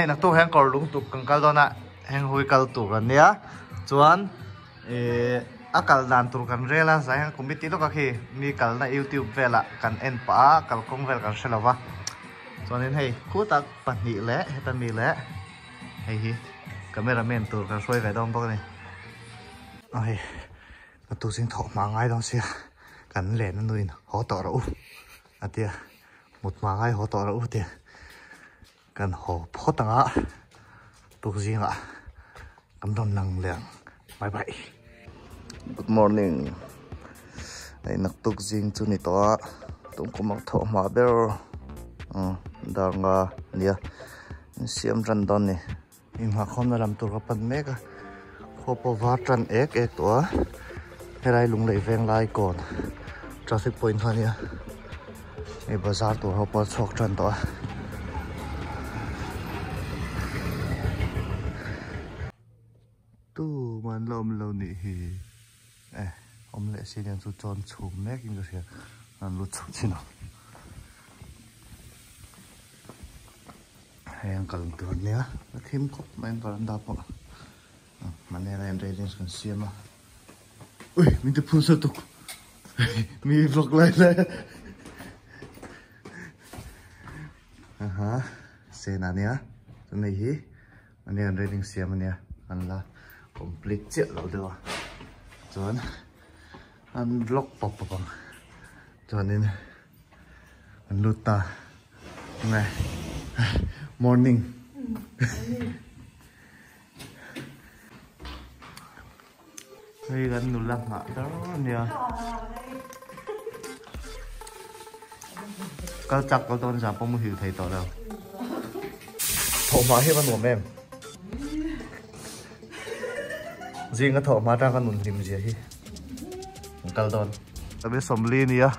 Hei naktuk hian kawr lung tuk kan kal dawn a, heng hui kal tur an nia. Chuan ih a kal dan tur kan rel a, zai hian committee lawk a khi mi kalna youtube velah kan en pah a, kalkawng vel kan hre lo va. Chuanin hei khutah pahnih leh heta mi leh hei hi cameraman tur kan hruai ve dawn bawk a ni. Aw hei naktuk zing thawh hma ngai dawn sia kan len a nuin haw tawh rawh u a tia mut hma ngai haw tawh rawh u tia kan haw phawt ang a tuk zingah kan rawn lang leh ang bye bye. Good morning hei naktuk zing chu ni tawh a tumkum ang thawh hma ber dar nga nia insiam ran dawn a ni. Inghahkhawmna lam tur ka pan mek a, khua pawh var tan ek ek tawh a, helai lunglei veng lai kawn traffic point kha ania, hei bazar tur ho pawh a chhuak tan tawh a. Tumah an la awm lo nih hi, eh awm leh si nen chu chawn chhum mek in ka hria, an lut chho chin ang. Hei an kal tur ania a thim khawp mai an veranda pawh mahni a in railings kan siam a ui min ti phur sa tuk mi vlog lai lai aha sena ania chuan hei hi mahni an railing siam ania an la complete chiah lo deuh a chuan an vlog pawp pawp ang chuanin. An lut ta nge morning hei kan nula nghah dar ania kal chak kal dawn zan pawh muhil thei tawh lo thawhhma hi a va nuam em zinga thawhhma atang ka nun hlim zia hi kan kal dawn Tabe sawmli ania.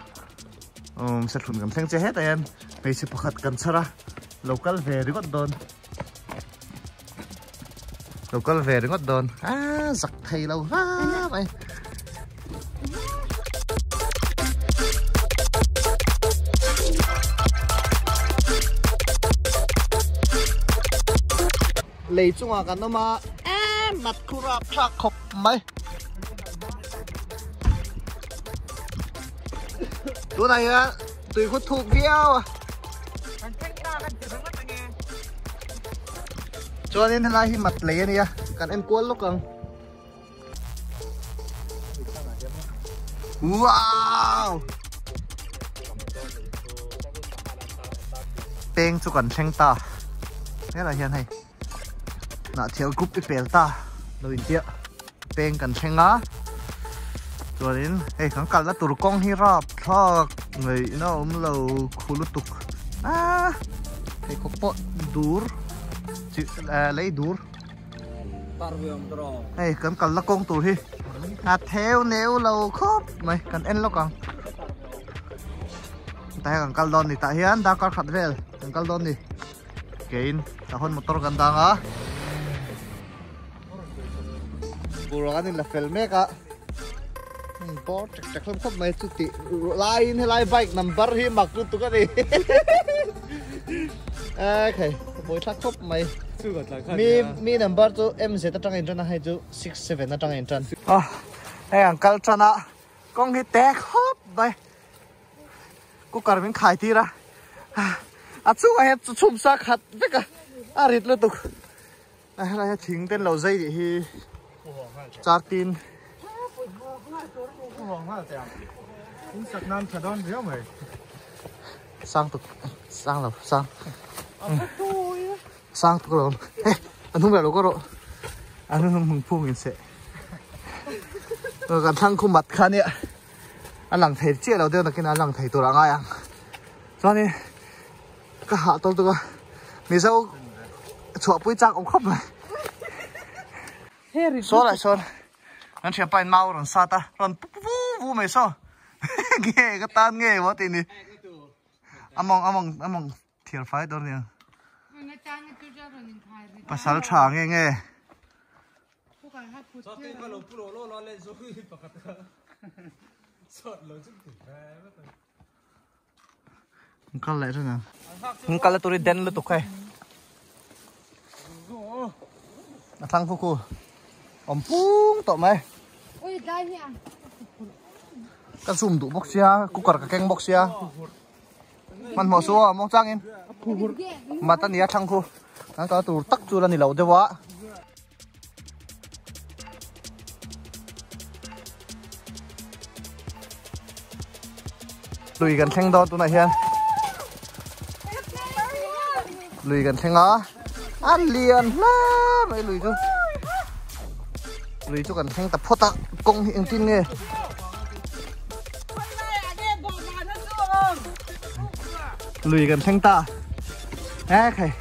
Um sethlun kan thleng che hetah hian hmeichhe pakhat kan chhar a lo kal ve ringawt dawn lo kal ve ringawt dawn ah zak thei lo hla mai. Lei chungah kan awm a eh mat khu rap thlak khawp mai. Tunah hian tui khu thuk viau a. Chuanin helai hi mat lei ania kan en kual lawk ang. Wow! Peng chu kan thleng ta. Helai hian hei. Hnahthel group i pel ta lo intia peng kan thleng a chuanin hei kan kalna tur kawng hi rap thlak ngaihna awm lo khu lutuk a hei khawp pawh dur chi lei dur hei kan kalna kawng tur hi a theu neu lo khawp mai kan en lawk ang tah hian kan kal dawn ni tah hian darkar khat vel kan kal dawn ni. Kein tah hawn motor kan dang a Burak an in la fel mek a bawr tek tek hlawm khawp mai chu tih laiin helai bike number hi mak lutuk a ni e khai buai thlak khawp mai mi mi number chu MZ atang in tan a hei chu 67 atang in tan a hei an kal tan a kawng hi te khawp mai. Cooker min khai tir a a chungah hian chu chhum sa khat vek a a rit lutuk a helai hian thing ten lo zai tih hi char tin sang tuk sang lo sang sang tuk lo he an hung leh lo ka rawh an hung hung phung in seh kan thlang khu mat kha nia. A lang thei chiah lo deuh nakin a lang thei tur a ngai ang chuanin ka hah tawk tawk a mizo chhuahpui chak awm khawp mai saw lah sawn kan thianpa in mau rawn sat a rawn pu vu vu mai saw nge ka tan nge maw tih ni a mawng a mawng a mawng thiar fai dawn nia pasal tha nge nge. Kal leh thin ang. Kal la tur i den lutuk hei. A thlang khu khu awm pung tawh mai. Ka zoom duh bawk sia cooker ka keng bawk sia hmanhmawh suh aw mawng changin mat a nia thlang khu kan kal tur tak chu la ni lo deuh a. Lui kan thleng dawn tunah hian lui kan thleng a a lian hle mai lui chu lui chu kan thleng ta phawt a kawng hi engtin nge lui kan thleng ta e khai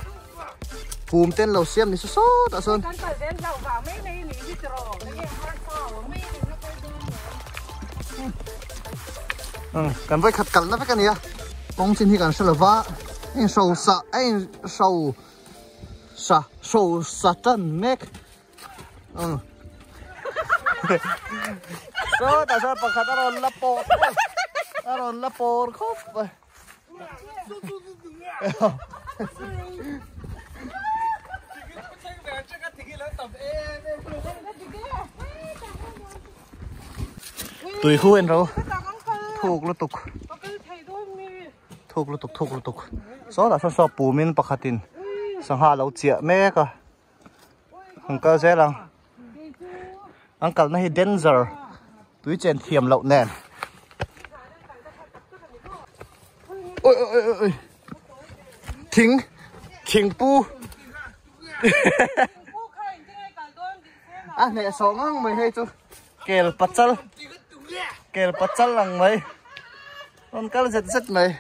Phum ten lo siam ni saw saw tah sawn. Kan kal vel hlauh vang mai mai ni hi tiraw. Kan vawi khat kalna vek a nia. Kawng chin hi kan hre lova. A in hro sa a in hro sa hro sa tan mek. Saw tah sawn pakhat a rawn la pawr a rawn la pawr khawp mai. Tui khu en ro thuk lutuk thuk lutuk thuk lutuk saw lah saw saw pumin pakhatin sangha a lo chiah mek a an kal zel ang an kalna hi danger tui chen thiam loh nen oi oi oi oi thing thing pu a hneh sawh ngang mai hei chu kel pachal kel pachal ang mai rawn kal zet zet mai.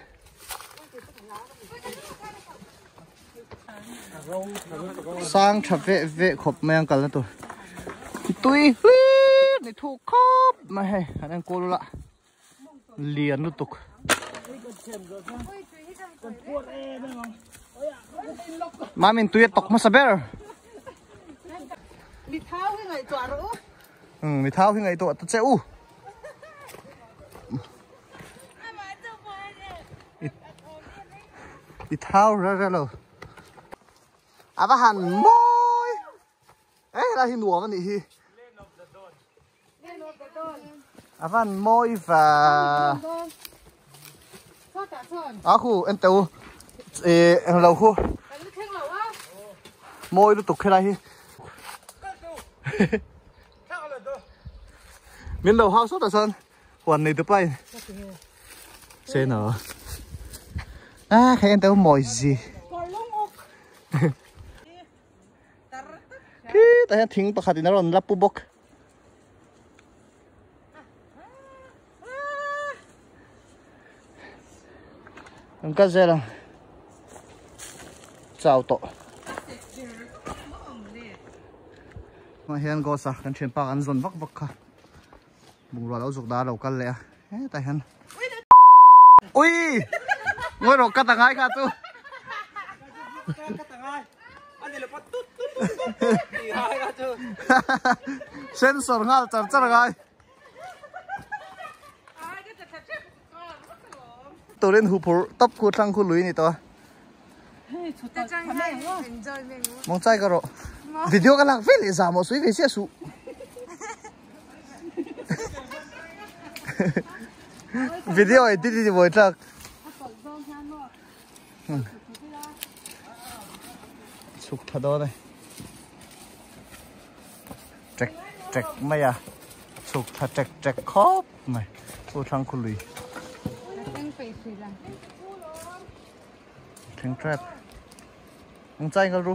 Sang tha veh veh khawp mai ang kalna tur tui hlir ni thu khawp mai hei an enkawl ula lian lutuk mamin tui a tawk hmasa ber mi thau hi ngaihtuah rawh u mi thau hi ngaihtuah ta che u. I thau ra ra lo a va han mawi e helai hi nuam a nih hi a va han mawi va a khu en teh u ih englo khu mawi lutuk helai hi min lo hau sawtah chuan huan nei tu pain se no a khai en teu mawi zi khi tah hian thing pakhat in a rawn la pu bawk an kal zel ang chau tawh Hmah hian ghost a kan thianpa kan zawn vak vak kha bungrua lo zuk dah a lo kal leh a hetah hian ui ngawi rawh ka ta ngai kha chu sensor nghal char char ngai Turin huphurh tawp khu thlang khu lui a ni tawh a. Mawng chai ka rawh. Video ka lak vel leh zah mawh sawi ve chiah suh. Video edit i ti buai tlak. Chhuk tha dawn e. Trek trek mai a. Chhuk tha trek trek khawp mai. Chu thlang khu lui. Thleng trap. Ung chai ngal ru.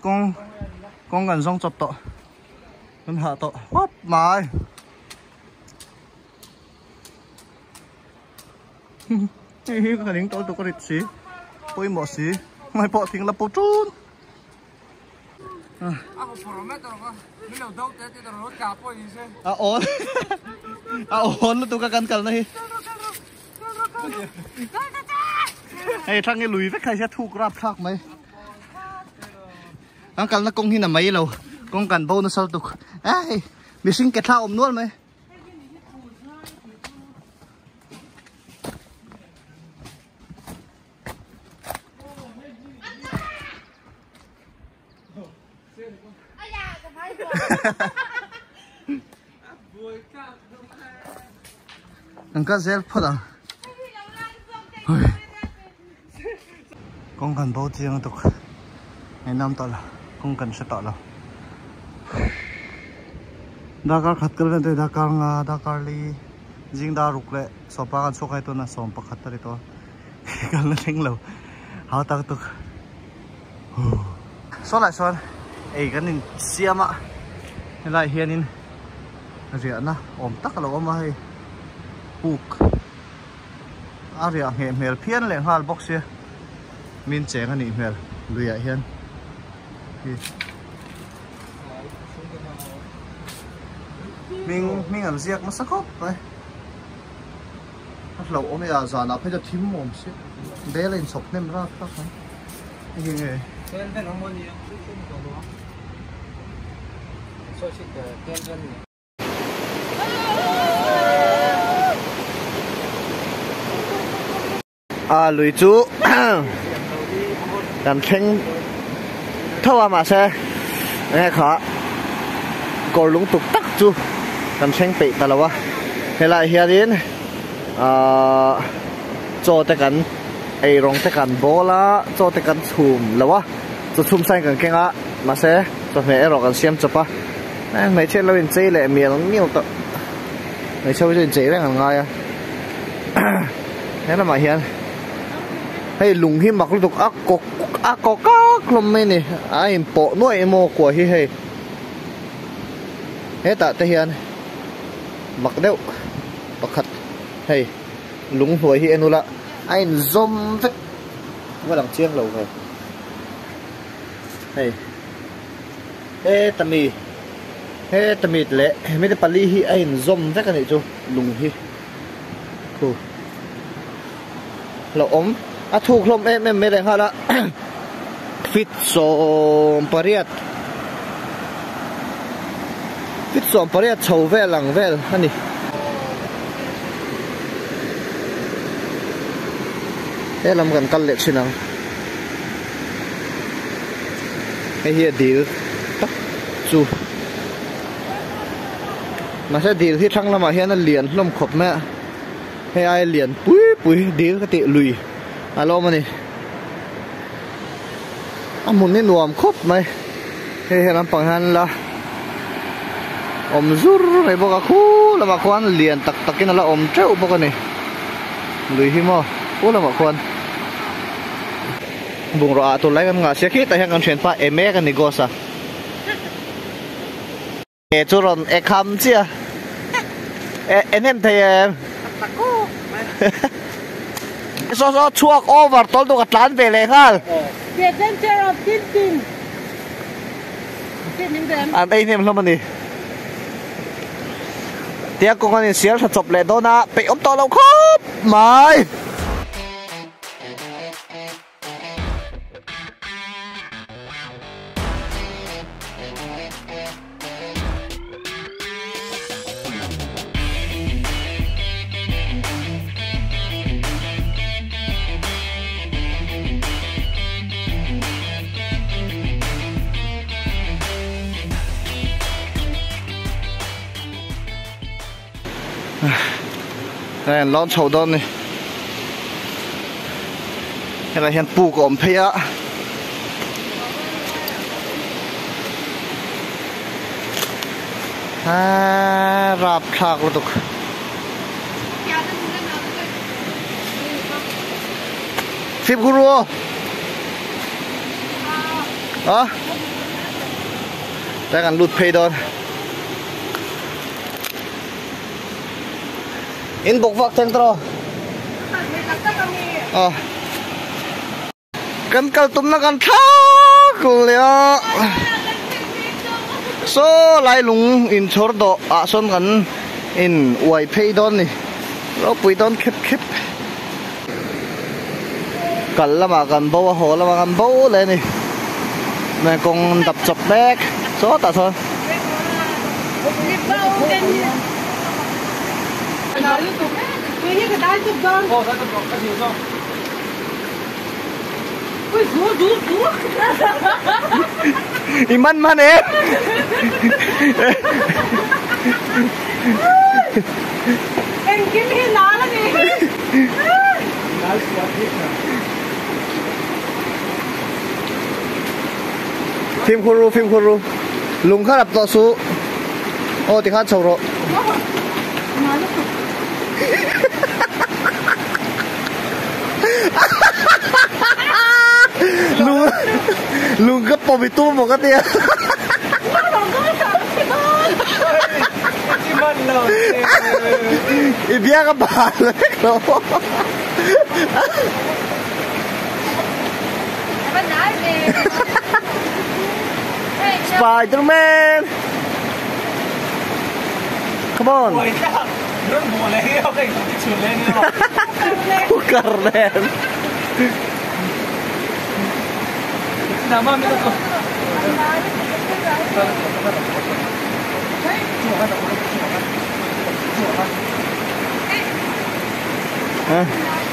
Kawng kawng kan zawng chawp tawh. Kan hah tawh khawp mai. Hei hi ka ning tawh lutuk a rit si pawimawh si hmai pawh thing la pu tun. A awn a awn lutuk a kan kalna hi. Hei thlang hi lui vek kha hi a thuk rap thlak mai. Kan kalna kawng hi na mai lo kawng kan bo nasa lutuk. Ei mihring ke thla awm nual mai. Kan kal zel phawt ang. Kawng kan bo chiang tuk. Ngaihnawm tawh lo. Kawng kan hre tawh lo. Darkar khat kal vel te darkar nga darkar li zing dar ruk leh sawpa kan chhuak ai tuna sawm pakhat a ri tawh a. Kal na thleng lo. Hau tak tuk. Saw lai sawn ei kan in siam a helai hianin riahna awm tak a lo awm a hei puk a riah ngheh hmel phian leh nghal bawk sia min cheng a nih hmel luiah hian hi hming hming an ziak nasa khawp mai a hlauh awm e a zanah phei chuan thim awm si bel a inchhawp hnem rap rap mai hei nge A lui chu kan thleng tho a mahse enge kha kawr lung tuk tak chu kan thleng peih ta lo a helaiah hianin ahh chaw te kan ei rawng te kan bawl a chaw te kan chhum lo a chaw chhum sain kan keng a mahse chawhmeh erawh kan siam chawp a hmeichhe lo inchei leh mial mial tawh hmeichhe ho chu inchei reng an ngai a. He lamah hian hei lung hi mak lutuk a kawk a kawk kak hlawm mai a ni a inpawh nuaih emaw kua hi hei hetah te hian mak deuh pakhat hei lung hnuai hi en ula a inzawm vek a lang chiang lo ve hei heta mi heta mi leh hemi te pali hi a inzawm vek a nih chu lung hi. Khu lo awm a thuk hlawm em em mai leh nghal a fit 18 fit 18 chho vel ang vel a ni. He lam kan kal leh thin ang hei hi a dil tak chu. Mahse dil hi thlang lamah hian a lian hlawm khawp mai a, hei aia lian pui pui dil ka tih lui a la awm a ni. A hmun hi nuam khawp mai, hei he lampang hian la awm zur mai bawk a, khu lamah khuan lian tak takin a la awm teuh bawk a ni, lui hi maw khu lamah khuan bungraw ah tur lai kan nghah sia khitah hian kan thianpa Emek a ni Ghost a. E chu rawn e kham chiah e en em thei em saw saw chhuak over tawl tu ka tlan ve leh nghal The adventure of Tintin an ei hnem hlawm a ni tia kawng an insial tha chawp leh dawn a peih awm tawh lo khawp mai. Hei an lawn chho dawn ni helai hian puk a awm phei a aa rap thlak lutuk fimkhur ru aw a tlai kan lut phei dawn. In bawk vak thleng tawh a. Kan kal tumna kan thlak leh a. Saw lai lung in chhawr dawh ah sawn kan in uai phei dawn ni. Ropui dawn khep khep. Kal lamah kan bo a haw lamah kan bo leh a ni. Kawng dap chawp mek sawtah sawn. I man man e. Engkim hi nal a ni. Fimkhur ru fimkhur ru lung kha rap tawh suh aw tikhan chho rawh. Lung lung ka pawm i tum maw ka tia. I biak a bal vek lo. Spiderman. Come on. Cooker nen.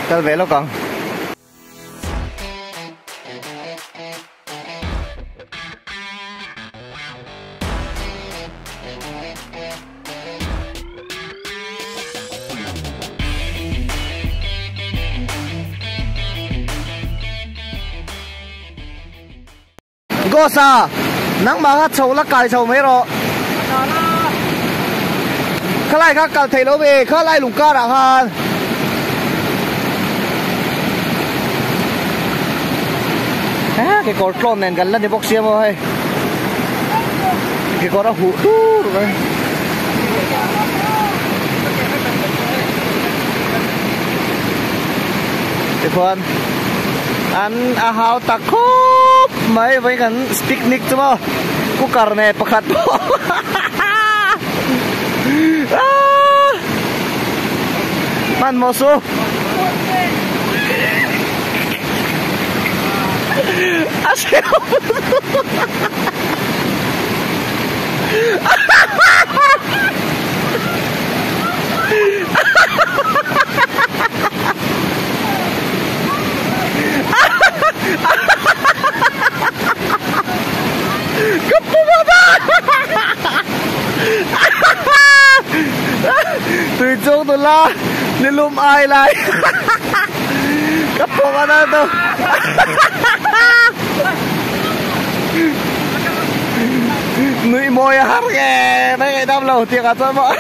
Kal ve lawk ang. Gosa, nangmah kha chho la kai chho mai rawh. Khalai kha kal theih lo ve, khalai lung karah khan. Kekawr tlawn nen kan la ni bawk sia maw hei. Kekawr a huh dur mai. Tikhuan an a hau tak khawp mai vawiin kan picnic chu maw cooker nen pakhat pawh hmanhmawh suh. A hreu Ka pum a ba Tui chung nula nilum ai lai Ka pum a na to Nui mawi a har nge mai ngaihdam lo tiang ah chuan maw.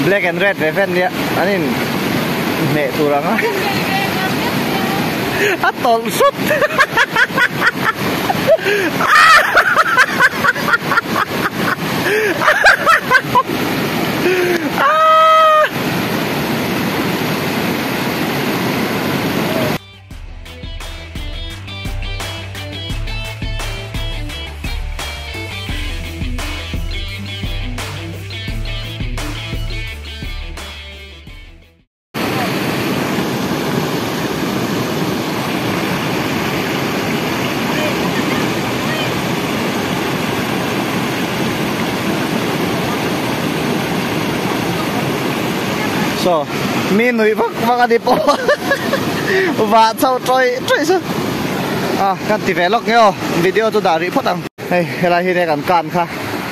Black and red ve vet nia an in hneh tur ang a a tawlh sut Saw mi nuih vak vak a ni pawh vah chho tawih tawih chu a kan ti ve lawk nge aw video chu dah rih phawt ang hei helai hi kan kan kha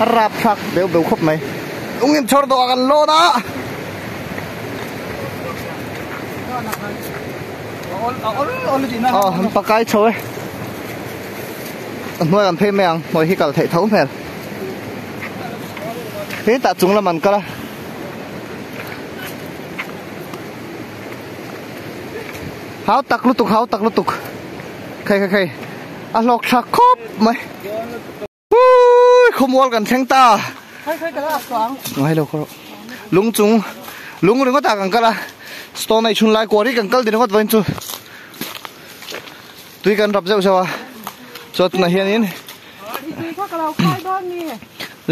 a rap thlak beuh beuh khawp mai ungin chhawr dawh ah kan lawn a. Aw an pakai chho e a hnuai an phei mai ang hnuai hi kal theih tho hmel hetah chung lam an kal a. Hau tak lutuk hau tak lutuk khei khei khei a hlawk thlak khawp mai. Ui khawmual kan thleng ta. Ngai lo kawrh. Lung chung lung ringawt ah kan kal a. Stone ai chhun lai kuar hi kan kal din ringawt vawiin chu. Tui kan rap zeuh zeuh a. Chuan tunah hianin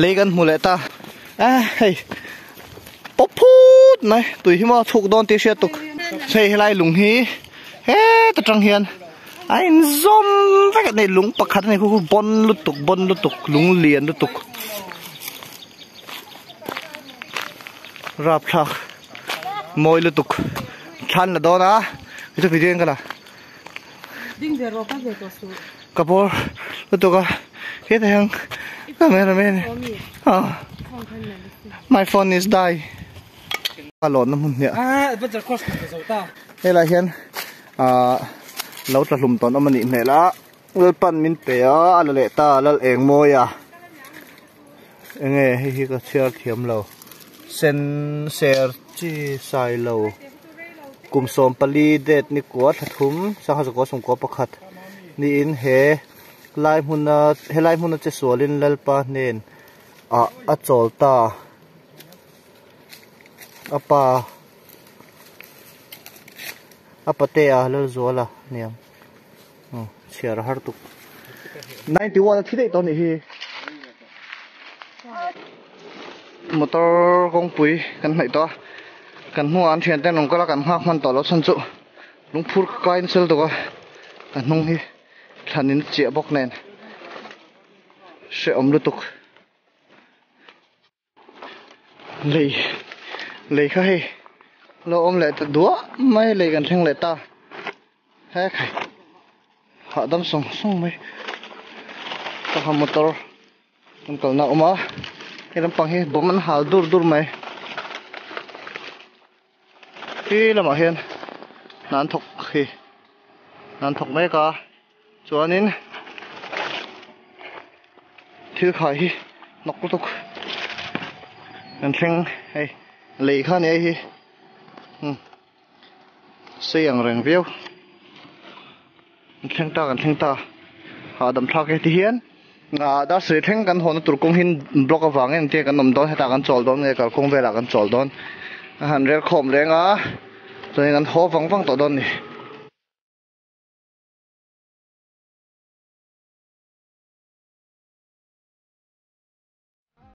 lei kan hmu leh ta. A hei pawp phut. mai tui hi maw a chhuk dawn tih a hriat tuk hei helai lung hi heta tang hian a inzawm vek a ni lung pakhat a ni khu khu bawn lutuk bawn lutuk lung lian lutuk rapthlak mawi lutuk thlan la dawn a hei chu video in ka la. Ding ve rawh ka ve tawh suh. Ka bawr lutuk a hetah hian camera man ah my phone is die ka lawn na hmun hniah Adventure course ka zo ta helai hian ah lo tla hlum tawn awm anih hmel a lalpan min pe a a la leh ta lal eng mawi a enge hei hi ka chhiar thiam lo sen ser chi sai lo. Kum 14 date ni kua thla thum sangha zakua sawmkua pakhat niin he lai hmuna helai hmuna che sualin Lalpa hnen ah a chawl ta a pa a patea Lalzuala aniang chhiar a har tuk 91 a thi daih tawh anih hi motor kawngpui kan hnaih tawh a kan hnungah an thiante an rawn kal a kan nghak hman tawh loh chhan chu lungphur kai in sel tuk a a hnung hi thlan in chiah bawk nen hrehawm lutuk. Lei lei kha hei lo awm leh ta duah mai lei kan thleng leh ta he khai hahdam sawng sawng mai ka ha motor kan kalna a awm a he lampang hi bawm an hal dur dur mai khi lamah hian hna an thawk hi hna an thawk mek a. Chuanin thil khai hi hnawk lutuk kan thleng hei lei kha nia hi umm sei ang reng viau kan thleng ta kan thleng ta hahdam thlak e tihian ah darhsarih thleng kan hawn na tur kawng hi block avangin engtin kan awm dawn hetah kan chawl dawn nge kalkawng velah kan chawl dawn a han rel khawm reng a chuanin an haw vang vang tawh dawn a ni.